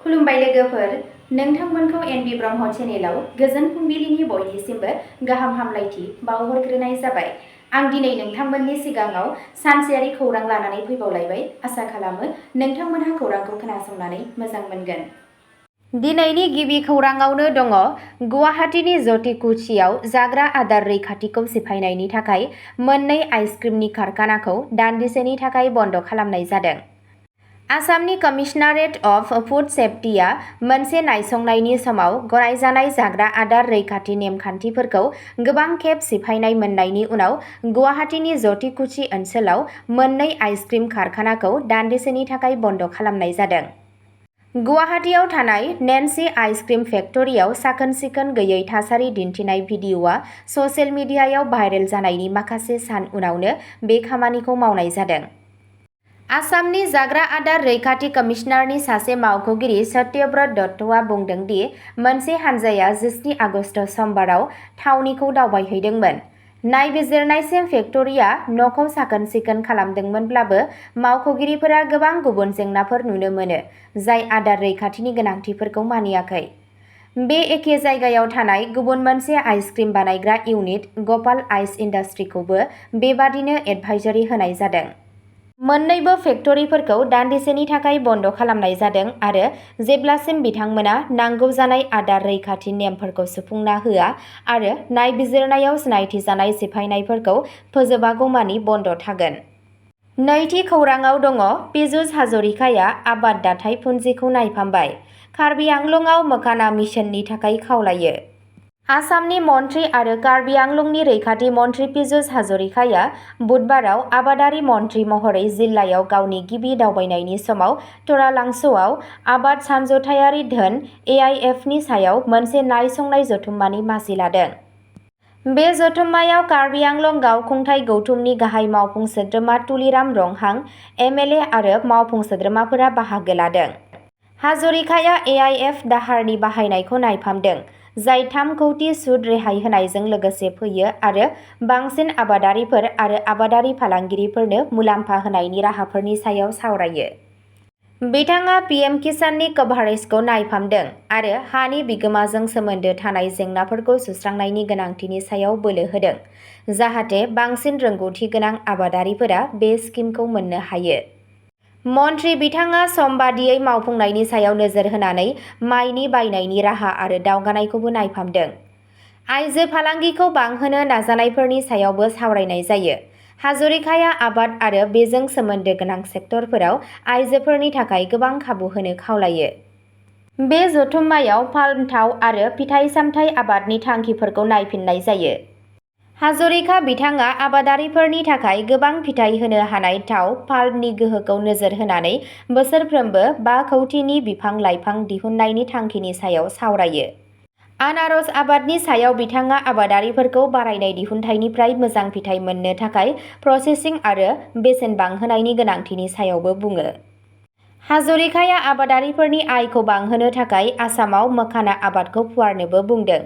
खुलुमबाय लोगोफोर, नोंथांमोनखौ एनबि ब्रह्म चेनेलाव गोजोन फुंबिलिनि बयनिसिमबो गाहाम हामलायथि बावहरग्रोनाय जाबाय। आं दिनै नोंथांमोननि सिगाङाव सानसेयारि खौरां लानानै फैबावलायबाय। आसा खालामो नोंथांमोनहा खौरांखौ खोनासंनानै मोजां मोनगोन। दिनैनि गिबि खौराङावनो दङ गुवाहाटीनि जटिकुचियाव जाग्रा आदार रैखाथिखौ सिफायनायनि थाखाय मोननै आइसक्रिमनि कारखानाखौ दान्दिसेनि थाखाय बन्द खालामनाय जादों। आसामनि कमिशनारेट अफ फुड सेफ्टिआ मोनसे नायसंनायनि समाव गनायजानाय जाग्रा आदार रैखाथि नेमखान्थिफोरखौ गोबां खेब सिफायनाय मोननायनि उनाव गुवाहाटीनि जटिकुची ओनसोलाव मोननै आइसक्रिम कारखानाखौ दान्दिसेनि थाखाय बन्द खालामनाय जादों। गुवाहाटीआव थानाय नेन्सि आइसक्रिम फेक्टरियाव साखोन-सिखोन गैयै थासारि दिन्थिनाय भिडिअ'आ ससियेल मिडियायाव भाइरेल जानायनि माखासे सान उनावनो बे खामानिखौ मावनाय जादों। आसामनि जाग्रा आदार रैखाथि कमिशनारनि सासे मावख'गिरि सत्यव्रत दत्तआ बुंदों दि मोनसे हानजाया 17 आगस्ट समबाराव थावनिखौ दावबायहैदोंमोन। नायबिजिरनायसिम फेक्टरिया न'खौ साखोन-सिखोन खालामदोंमोनब्लाबो मावख'गिरिफोरा गोबां गुबुन जेंनाफोर नुनो मोनो, जाय आदार रैखाथिनि गोनांथिफोरखौ मानियाखै। बे एखे जायगायाव थानाय गुबुन मोनसे आइसक्रिम बानायग्रा इउनिट गपाल आइस इन्डास्ट्रिखौबो बेबादिनो एडभाइजरि होनाय जादों। मोन्नैबो फेक्टरिफोरखौ दान्दिसेनि थाखाय बन्द खालामनाय जादों आरो जेब्लासिम बिथांमोना नांगौ जानाय आदार रैखाथि नेमफोरखौ सुफुंना होआ आरो नायबिजिरनायाव सिनायथि जानाय सिफायनायफोरखौ फोजोबागौमानि बन्द थागोन। नैथि खौराङाव दङ पीयूष हाजरिकाया आबाद दाथाय पुन्जिखौ नायफामबाय, कार्बि आंलंआव मोखाना मिशननि थाखाय खावलायो। आसामनि मन्थ्रि आरो कार्बि आंलंनि रैखाथि मन्थ्रि पीयूष हाजरिकाया बुधबाराव आबादारि मन्थ्रि महरै जिल्लायाव गावनि गिबि दावबायनायनि समाव तरालांस'आव आबाद सानज'थायारि धोन (एआइएफ)नि सायाव मोनसे नायसंनाय जथुम्मानि मासि लादों। बे जथुम्मायाव कार्बि आंलं गावखुंथाय गौथुमनि गाहाय मावफुं सोद्रोमा तुलिराम रंहां, एमएलए आरो मावफुं सोद्रोमाफोरा बाहागो लादों। हाजरिकाया एआइएफ दाहारनि बाहायनायखौ नायफामदों, जाय 3 कौटि सुद रेहाय होनायजों लोगोसे फैयो आरो बांसिन आबादारिफोर आरो आबादारि फालांगिरिफोरनो मुलाम्फा होनायनि राहाफोरनि सायाव सावरायो। बिथाङा पीएम किसाननि कभारेजखौ नायफामदों आरो हानि बिगोमाजों सोमोन्दो थानाय जेंनाफोरखौ सुस्रांनायनि गोनांथिनि सायाव बोलो होदों, जाहाथे बांसिन रोंग'थि गोनां आबादारिफोरा बे स्किमखौ मोननो हायो। मन्थ्रि बिथाङा समबादियै मावफुंनायनि सायाव नोजोर होनानै माइनि बायनायनि राहा आरो दावगानायखौबो नायफामदों। आइजो फालांगिखौ बांहोनो नाजानायफोरनि सायावबो सावरायनाय जायो। हाजरिकाया आबाद आरो बेजों सोमोन्दो गोनां सेक्टरफोराव आइजोफोरनि थाखाय गोबां खाबु होनो खावलायो। बे जथुम्मायाव पाल्म थाव आरो फिथाइ-सामथाइ आबादनि थांखिफोरखौ नायफिननाय जायो। हाजरिका बिथाङा आबादारिफोरनि थाखाय गोबां फिथाइ होनो हानाय थाव पाल्मनि गोहोखौ नोजोर होनानै बोसोरफ्रोमबो 5 कौटिनि बिफां-लाइफां दिहुननायनि थांखिनि सायाव सावरायो। आनारस आबादनि सायाव बिथाङा आबादारिफोरखौ बारायनाय दिहुनथायनिफ्राय मोजां फिथाइ मोननो थाखाय प्रसेसिं आरो बेसेन बांहोनायनि गोनांथिनि सायावबो बुङो। हाजरिकाया आबादारिफोरनि आयखौ बांहोनो थाखाय आसामाव मोखाना आबादखौ फुवारनोबो बुंदों।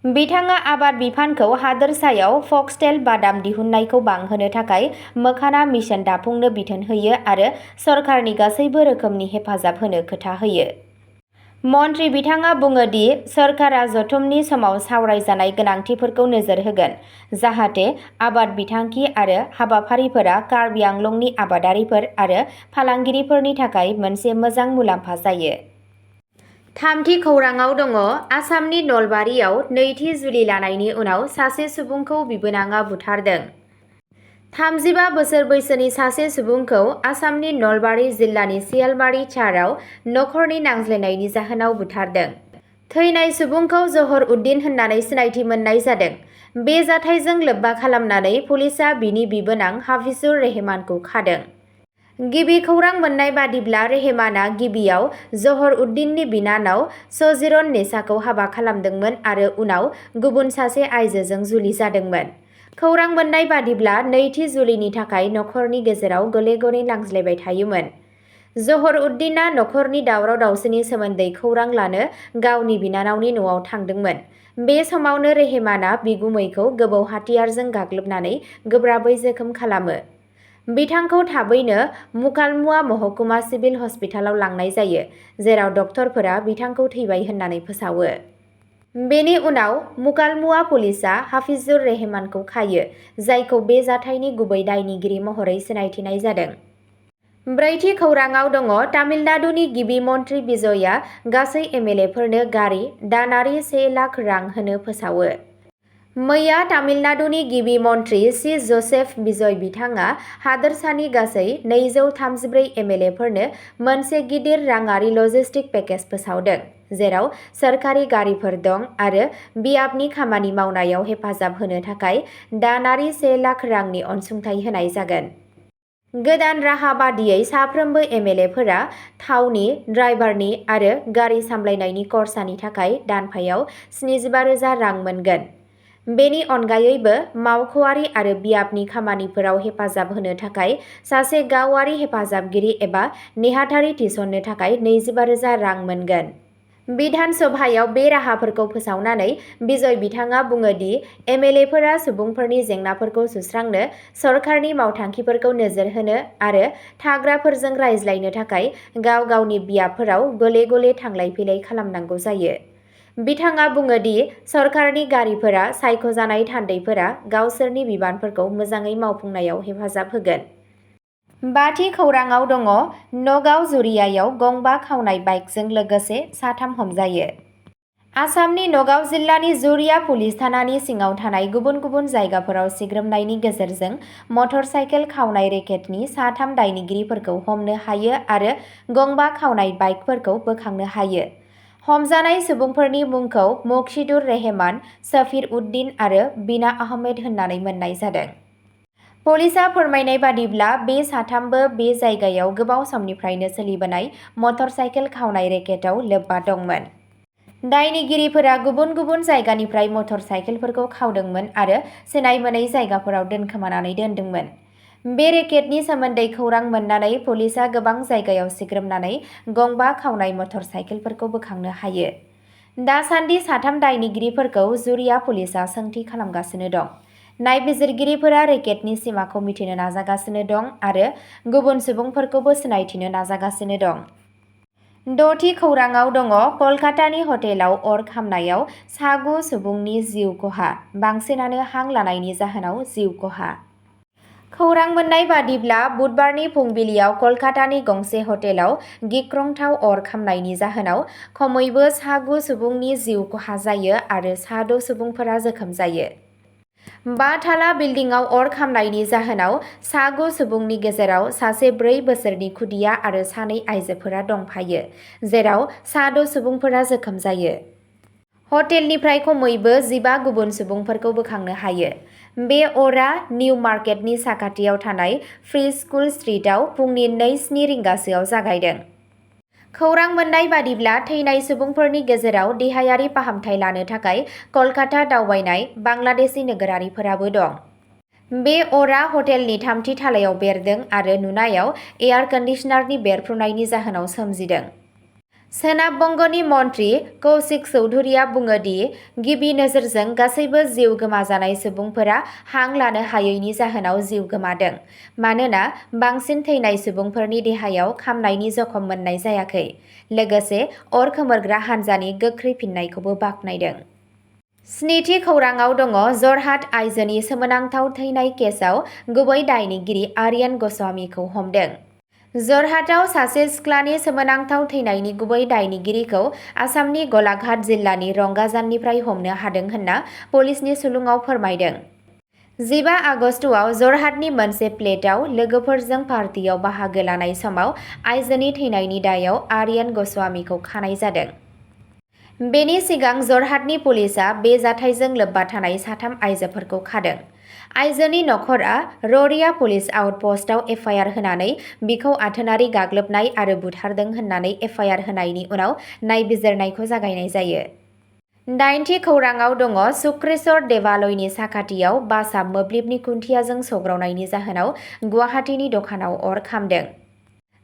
बिथाङा आबाद बिफानखौ हादोरसायाव फक्सटेल बादाम दिहुननायखौ बांहोनो थाखाय मोखाना मिशन दाफुंनो बिथोन होयो आरो सरकारनि गासैबो रोखोमनि हेफाजाब होनो खोथा होयो। मन्थ्रि बिथाङा बुङो दि सरकारा जथुमनि समाव सावरायजानाय गोनांथिफोरखौ नोजोर होगोन, जाहाथे आबाद बिथांखि आरो हाबाफारिफोरा कार्बि आंलंनि आबादारिफोर आरो फालांगिरिफोरनि थाखाय मोनसे मोजां मुलाम्फा जायो। थामथि खौराङाव दङ आसामनि नलबारियाव नैथि जुलि लानायनि उनाव सासे सुबुंखौ बिबोनांआ बुथारदों। 35 बोसोर बैसोनि सासे सुबुंखौ आसामनि नलबारि जिल्लानि सियालमारी चाराव नखरनि नांज्लायनायनि जाहोनाव बुथारदों। थैनाय सुबुंखौ जहर उद्दिन होननानै सिनायथि मोननाय जादों। बे जाथायजों लोब्बा खालामनानै पुलिसआ बिनि बिबोनां हाफिजुर रेहमानखौ खादों। गिबि खौरां मोननाय बादिब्ला रेहमानआ गिबियाव जहर उद्दिननि बिनानाव सजिरन नेसाखौ हाबा खालामदोंमोन आरो उनाव गुबुन सासे आइजोजों जुलि जादोंमोन। खौरां मोननाय बादिब्ला नैथि जुलिनि थाखाय नखरनि गेजेराव गले-गले नांज्लायबाय थायोमोन। जहर उद्दिनआ नखरनि दावराव-दावसिनि सोमोन्दै खौरां लानो गावनि बिनानावनि न'आव थांदोंमोन। बे समावनो रेहमानआ बिगुमैखौ गोबौ हाथियारजों गाग्लोबनानै गोब्राबै जोखोम खालामो। बिथांखौ थाबैनो मुकालमुआ महकुमा सिभिल हस्पिटालाव लांनाय जायो, जेराव डक्टरफोरा बिथांखौ थैबाय होननानै फोसावो। बेनि उनाव मुकालमुआ पुलिसआ हाफिजुर रेहमानखौ खायो, जायखौ बे जाथायनि गुबै दायनिगिरि महरै सिनायथिनाय जादों। ब्रैथि खौराङाव दङ तामिलनाडुनि गिबि मन्त्रि बिजयआ गासै एमएलएफोरनो गारि दानारि 1 लाख रां होनो फोसावो। मैया तामिलनाडुनि गिबि मन्त्रि सि जसेफ बिजय बिथाङा हादोरसानि गासै 234 एमएलएफोरनो मोनसे गिदिर राङारि लजिस्टिक पेकेज फोसावदों, जेराव सोरखारि गारिफोर दं आरो बियाबनि खामानि मावनायाव हेफाजाब होनो थाखाय दानारि 1 लाख रांनि अनसुंथाइ होनाय जागोन। गोदान राहा बादियै साफ्रोमबो एमएलएफोरा थावनि, ड्राइभारनि आरो गारि सामलायनायनि खरसानि थाखाय दानफायाव 75,000 रां मोनगोन। बेनि अनगायैबो मावख'आरि आरो बियाबनि खामानिफोराव हेफाजाब होनो थाखाय सासे गावारि हेफाजाबगिरि एबा नेहाथारि थिसननो थाखाय 25,000 रां मोनगोन। बिधान सभायाव बे राहाफोरखौ फोसावनानै बिजय बिथाङा बुङो दि एमएलएफोरा सुबुंफोरनि जेंनाफोरखौ सुस्रांनो, सरकारनि मावथांखिफोरखौ नोजोर होनो आरो थाग्राफोरजों रायज्लायनो थाखाय गाव गावनि बियाबफोराव गले-गले थांलाय-फैलाय खालामनांगौ जायो। बिथाङा बुङो दि सरकारनि गारिफोरा सायख'जानाय थान्दैफोरा गावसोरनि बिबानफोरखौ मोजाङै मावफुंनायाव हेफाजाब होगोन। बाथि खौराङाव दङ नगाव जुरियायाव गंबा खावनाय बाइकजों लोगोसे 3 हमजायो। आसामनि नगाव जिल्लानि जुरिया पुलिस थानानि सिङाव थानाय गुबुन गुबुन जायगाफोराव सिग्रोमनायनि गेजेरजों मटर साइकेल खावनाय रेकेटनि 3 दायनिगिरिफोरखौ हमनो हायो आरो गंबा खावनाय बाइकफोरखौ बोखांनो हायो। हमजानाय सुबुंफोरनि मुंखौ मक्सिदुर रेहमान, सफिर उद्दिन आरो बिना आहमेद होननानै मोननाय जादों। पुलिसआ फोरमायनाय बादिब्ला बे 3बो बे जायगायाव गोबाव समनिफ्रायनो सोलिबोनाय मटर साइकेल खावनाय रेकेटआव लोब्बा दंमोन। दायनिगिरिफोरा गुबुन गुबुन जायगानिफ्राय मटर साइकेलफोरखौ खावदोंमोन आरो सिनाय मोनै जायगाफोराव दोनखोमानानै दोनदोंमोन। बे रेकेटनि सोमोन्दै खौरां मोननानै पुलिसआ गोबां जायगायाव सिग्रोमनानै गंबा खावनाय मटर साइकेलफोरखौ बोखांनो हायो। दासान्दि 3 दायनिगिरिफोरखौ जुरिया पुलिसआ सोंथि खालामगासिनो दं। नायबिजिरगिरिफोरा रेकेटनि सिमाखौ मिथिनो नाजागासिनो दं आरो गुबुन सुबुंफोरखौबो सिनायथिनो नाजागासिनो दं। 6थि खौराङाव दङ कलकातानि हटेलाव अर खामनायाव 9 सुबुंनि जिउ खहा, बांसिनानो हां लानायनि जाहोनाव जिउ खहा। खौरां मोननाय बादिब्ला बुधबारनि फुंबिलियाव कलकातानि गंसे हटेलाव गिख्रंथाव अर खामनायनि जाहोनाव खमैबो 9 सुबुंनि जिउ खहा जायो आरो 6 सुबुंफोरा जोखोम जायो। 5 थाला बिल्डिंआव अर खामनायनि जाहोनाव 9 सुबुंनि गेजेराव सासे 4 बोसोरनि खुदिया आरो 2 आइजोफोरा दंफायो, जेराव 6 सुबुंफोरा जोखोम जायो। हटेलनिफ्राय खमैबो 15 गुबुन सुबुंफोरखौ बोखांनो हायो। बे अरआ निउ मार्केटनि साखाथियाव थानाय फ्री स्कुल स्ट्रीटआव फुंनि 2:07 रिंगासोआव जागायदों। खौरां मोननाय बादिब्ला थैनाय सुबुंफोरनि गेजेराव देहायारि फाहामथाय लानो थाखाय कलकाता दावबायनाय बांलादेशी नोगोरारिफोराबो दं। बे अरआ हटेलनि 3थि थालायाव बेरदों आरो नुनायाव एयार कन्डिशनारनि बेरफ्रुनायनि जाहोनाव सोमजिदों। सोनाब बंगनि मन्त्रि कौशिक चौधुरीया बुङो दि गिबि नोजोरजों गासैबो जिउ गोमाजानाय सुबुंफोरा हां लानो हायैनि जाहोनाव जिउ गोमादों, मानोना बांसिन थैनाय सुबुंफोरनि देहायाव खामनायनि जखम मोननाय जायाखै। लोगोसे अर खोमोरग्रा हान्जानि गोख्रै फिननायखौबो बाख्नायदों। 7थि खौराङाव दङ जरहाट आइजोनि सोमोनांथाव थैनाय केसआव गुबै दायनिगिरि आर्यन गस्वामीखौ हमदों। जरहाटआव सासे सिख्लानि सोमोनांथाव थैनायनि गुबै दायनिगिरिखौ आसामनि गलाघाट जिल्लानि रंगाजाननिफ्राय हमनो हादों होनना पुलिसनि सुलुङाव फोरमायदों। 15 आगस्तआव जरहाटनि मोनसे फ्लेटआव लोगोफोरजों पार्टियाव बाहागो लानाय समाव आइजोनि थैनायनि दायाव आर्यन गस्वामीखौ खानाय जादों। बेनि सिगां जरहाटनि पुलिसआ बे जाथायजों लोब्बा थानाय 3 आइजोफोरखौ खादों। आइजोनि नखरा रौरिया पुलिस आउटपस्टआव एफआइआर होनानै बिखौ आथोनारि गाग्लोबनाय आरो बुथारदों होननानै एफआइआर होनायनि उनाव नायबिजिरनायखौ जागायनाय जायो। 8थि खौराङाव दङ शुक्रेश्वर देवालयनि साखाथियाव बासआ मोब्लिबनि खुन्थियाजों सौग्रावनायनि जाहोनाव गुवाहाटीनि दखानाव अर खामदों।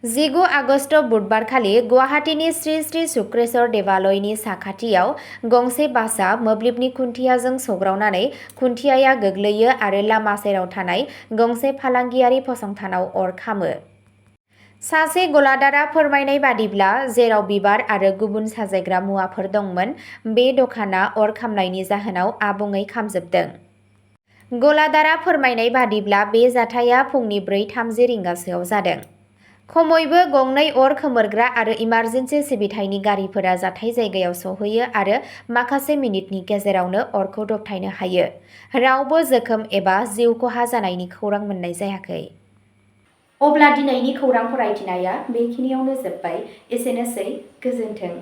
19 आगस्ट बुधबारखालि गुवाहाटीनि श्री श्री शुक्रेश्वर देवालयनि साखाथियाव गंसे बासआ मोब्लिबनि खुन्थियाजों सौग्रावनानै खुन्थियाया गोग्लैयो आरो लामा सेराव थानाय गंसे फालांगियारि फसंथानाव अर खामो। सासे गलादारआ फोरमायनाय बादिब्ला जेराव बिबार आरो गुबुन साजायग्रा मुवाफोर दंमोन, बे दखाना अर खामनायनि जाहोनाव आबुङै खामजोबदों। गलादारआ फोरमायनाय बादिब्ला बे जाथाया फुंनि 4:30 रिंगासोआव जादों। खमैबो गंनै अर खोमोरग्रा आरो इमारजेन्सि सिबिथायनि गारिफोरा जाथाय जायगायाव सौहैयो आरो माखासे मिनिटनि गेजेरावनो अरखौ दबथायनो हायो। रावबो जोखोम एबा जिउ खहा जानायनि खौरां मोननाय जायाखै। अब्ला दिनैनि खौरां फरायथिनाया बेखिनियावनो जोब्बाय। एसेनोसै, गोजोन्थों।